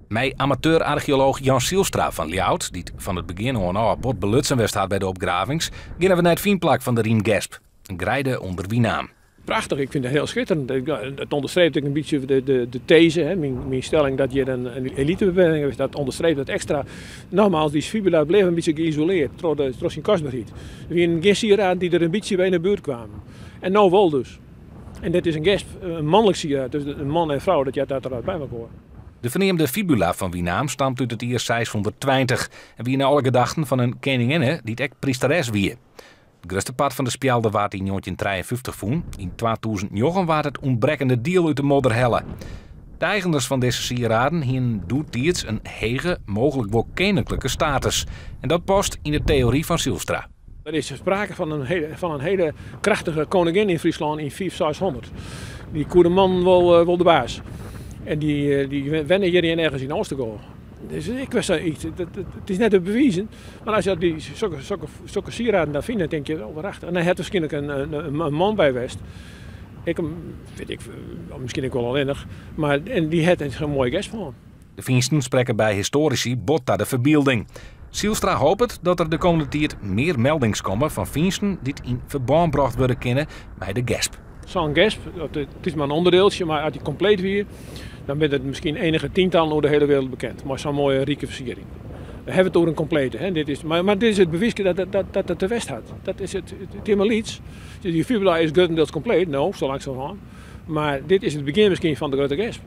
Mei amateur-archeolooch Jan Zylstra fan Ljouwert, dy't fan it begjin oan ôf bot belutsen west hat by de opgravings, geane we nei it fynplak fan de Rymgesp, in greide ûnder Winaam. Prachtich, ik fyn it hiel skitterend. It ûnderstreept ek in bytsje de teze, hè, myn stelling dat hjir in elitebewenning is, dat ûnderstreept dat ekstra. Nogmaals, dy fibula bleau in bytsje geïsoleerd troch syn kostberheid. Der wienen gjin sieraden dy't der in bytsje by yn de buert kwamen. En no wol dus. En dit is in gesp, in manlik sieraad, dus in man en frou, dat heart uiteraard by elkoar. De ferneamde fibula fan Winaam stamt út it jier 620 en wie nei alle gedachten fan in keninginne dy't ek prysteres wie. It grutste part fan de spjelde waard yn 1953 fûn. Yn 2009 waard it ûntbrekkende diel út de modder helle. De eigeners fan dizze sieraden hienen doetiids in hege, mooglik wol keninklike status. En dat past yn de teory fan Zylstra. Der is sprake fan in hiele krachtige koningin yn Fryslân yn fiif seishûndert. Dy koe de mannen wol de baas. En dy wenne hjir ergens yn Oostergo. Dus ik wist dat, it is net te bewizen, mar as je dy sokke sieraden dan fine, dan tink je, oh warachtich. En dan hat waarskynlik in man by west. Ik, wit ik, miskien ek wol allinnich, mar en dy hat in moaie gesp hân. De fynsten sprekke by histoarisy bot ta de ferbylding. Zylstra hopet dat der de kommende tiid mear meldings komme fan fynsten dy't yn ferbân brocht wurde kinne mei de gesp. Sa'n gesp, it is mar in ûnderdieltsje, mar as dy kompleet wie, dan binne der miskien enige tientallen oer de hiele wereld bekend mei sa'n moaie rike fersiering. We hawwe it oer in komplete, hè. Dit is, mar dit is it bewiiske dat it der west hat. Dat is it, it is mar lyts. Dy fibula is gruttendeels kompleet, no, sa langsumerhân. Mar dit is it begjin miskien fan de grutte gesp.